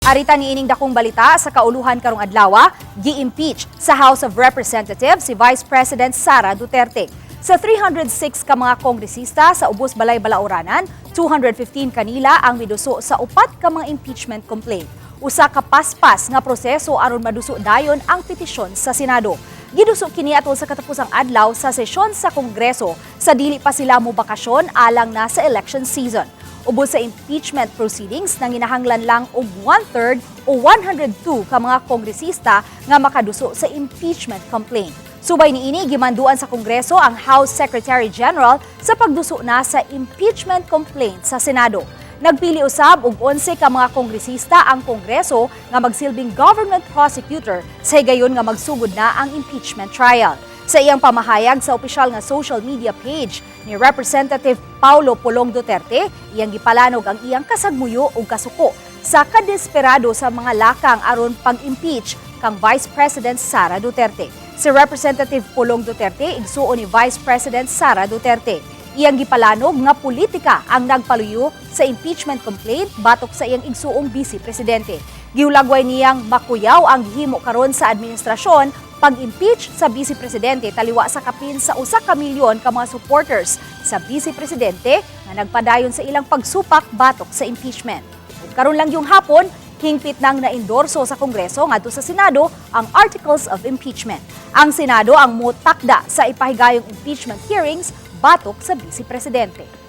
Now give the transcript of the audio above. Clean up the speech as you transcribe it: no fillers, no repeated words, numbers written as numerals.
Arita niining dakong balita sa kauluhan karong adlaw, gi-impeach sa House of Representatives si Vice President Sara Duterte. Sa 306 ka mga kongresista sa ubos balay balauranan, 215 kanila ang miduso sa upat ka mga impeachment complaint. Usa ka paspas nga proseso aron maduso dayon ang petisyon sa Senado. Giduso kini atol sa katapusang adlaw sa sesyon sa Kongreso sa dili pa sila mo bakasyon alang na sa election season. Ubos sa impeachment proceedings, nanginahanglan lang og one-third o 102 ka mga kongresista nga makaduso sa impeachment complaint. Subay niini, gimanduan sa Kongreso ang House Secretary General sa pagduso na sa impeachment complaint sa Senado. Nagpili usab og 11 ka mga kongresista ang Kongreso nga magsilbing government prosecutor sa higayon nga magsugod na ang impeachment trial. Sa iyang pamahayag sa opisyal nga social media page ni Representative Paulo Polong Duterte, iyang gipalanog ang iyang kasagmuyo ug kasuko sa kadesperado sa mga lakang aron pag-impeach kang Vice President Sara Duterte. Si Representative Polong Duterte, igsuon ni Vice President Sara Duterte. Iyang gipalanog nga politika ang nagpaluyo sa impeachment complaint batok sa iyang igsuong vice presidente. Gihulagway niyang makuyaw ang gihimo karon sa administrasyon pag-impeach sa vice presidente taliwa sa kapin sa 1 ka milyon ka mga supporters sa vice presidente nga nagpadayon sa ilang pagsupak batok sa impeachment. Ug karon lang yung hapon, hingpit nang naendorso sa Kongreso ngadto sa Senado ang Articles of Impeachment. Ang Senado ang motakda sa ipahigayong impeachment hearings batok sa vice presidente.